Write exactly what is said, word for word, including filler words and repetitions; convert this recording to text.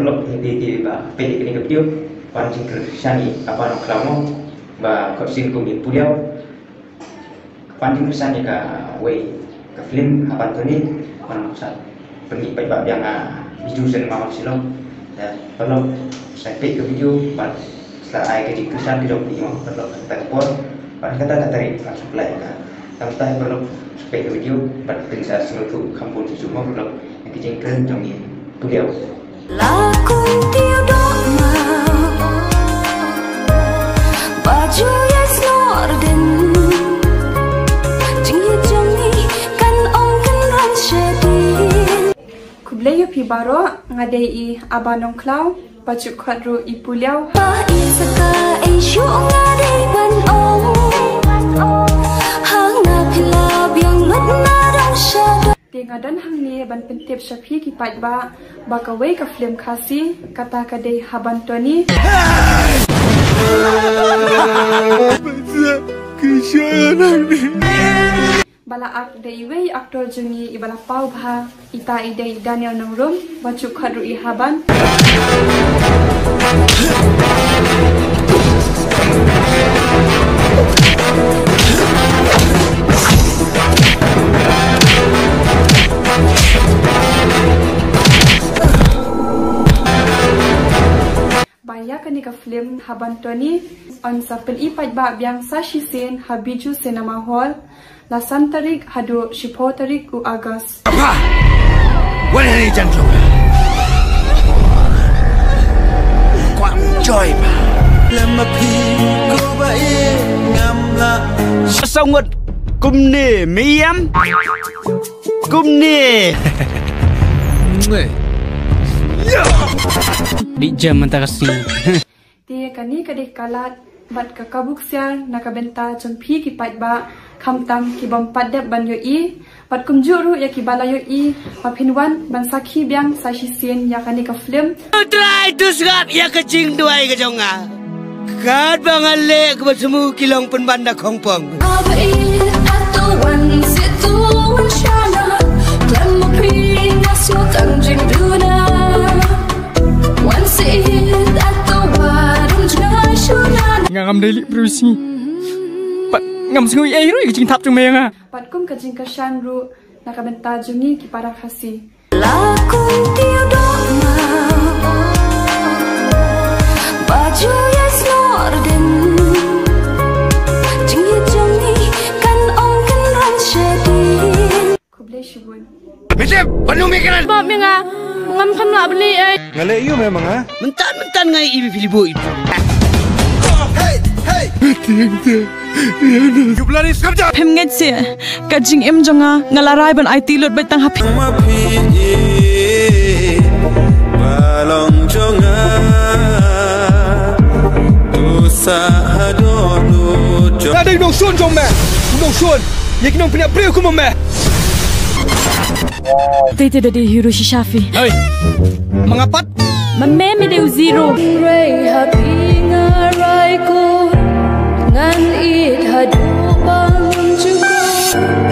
Ïa phi kiba peit ïa kane ka video, pan jingkyrshan ïa i Aba Nongkhlaw mo, ba khot sien kum i Puliaw. Pan jingkyrshan ïa kawei ka film Haban Tony, pan sa pynmih paidbah biang ha Bijou Cinema Hall Shillong. Ïa, paralok, sa peit ka video bad sa ai ka jingkyrshan ka jong phi mo, paralok, kata ka por bad kata ka tarik ban sa pynlait ka. Tang ta paralok, sa peit ka video bad phin sa sngewthuh kham bun shuh shuh mo, paralok, ïa ka jingkren jong i Puliaw. La kum tiu dok ma ba ju ïa snor den. Jingïeit jong ngi kan ong kan rang shadien. Khublei ïa phi baroh, nga dei i Aba Nongkhlaw, ba ju khot ruh i Puliaw. Ba i saka ei shu nga dei ban ong. Hang na phi la biang lut na dong shadien. Te nga don hangne ban pyntip sha phi ki paidbah ba kawei ka film Khasi, kata ka dei Haban Tony. Ba la ak da iwei i actor jong ngi iba la paw bha, ita i dei Daniel Nongrum, ba ju khot ruh i Haban. Ba ïa kane ka film Haban Tony yn sa pynlait paidbah biang sa shisien ha Bijou Cinema Hall, la san tarik haduh shiphew tarik u August. Apa? Wan hangne jan jong. Kwah joy ba. Lem ma phi ko ba i ngam la. Sa ngut kumne me ïam. Kumne. Di jam mynta ka sngi. Te kane ka dei ka lad bad ka kabu ksiar na ka bynta jong phi ki paidbah, khamtam ki bym pat dep ban ïohi. Bad kumjuh ruh ïa kiba la ïohi, ba phin wan ban sakhi biang sa shisien ïa kane ka film. Trai tu sngap ïa ka jingduwai ka jong nga. Katba nga leh kaba smu ki long pynban da khongpong. Aba i atu wan situ wan shana, klem ma phi nga sngewtang jingduna. Wan siit atu wan jnga shuna. Nga ngam dei lih briew sngi. Pat ngam sngew ei ruh ïa ka jingthap jong me ïa nga. Pat kum ka jingkyrshan ruh na ka bynta jong ngi ki para Khasi. La kum tiu dok ma ba ju ïa snor den. Jingïeit jong ngi kan ong kan rang shadien. Khublei shibun. Mitip, panu mi kren. Bap mi nga ngam kham lah beli ai. Nga leh ïu me ma nga. Myntan myntan nga i bi phi li bui. Hey, hey. Tiang tiang. You bloody scum job. Phem ngeit se ka jingim jong nga, nga la rai ban aiti lut bad tang ha phi. Ma phi i ba long jong nga. Tu sa ha do nu jong. Nga dei nongshun jong me. Nongshun. Ïa ki nongpynïap briew kum me. Te te da dei hero shisha phi. Hei. Ma nga pat. Ma me me dei u zero. Rei ha phi nga rai ko. Ngan ïeit haduh bang jukut.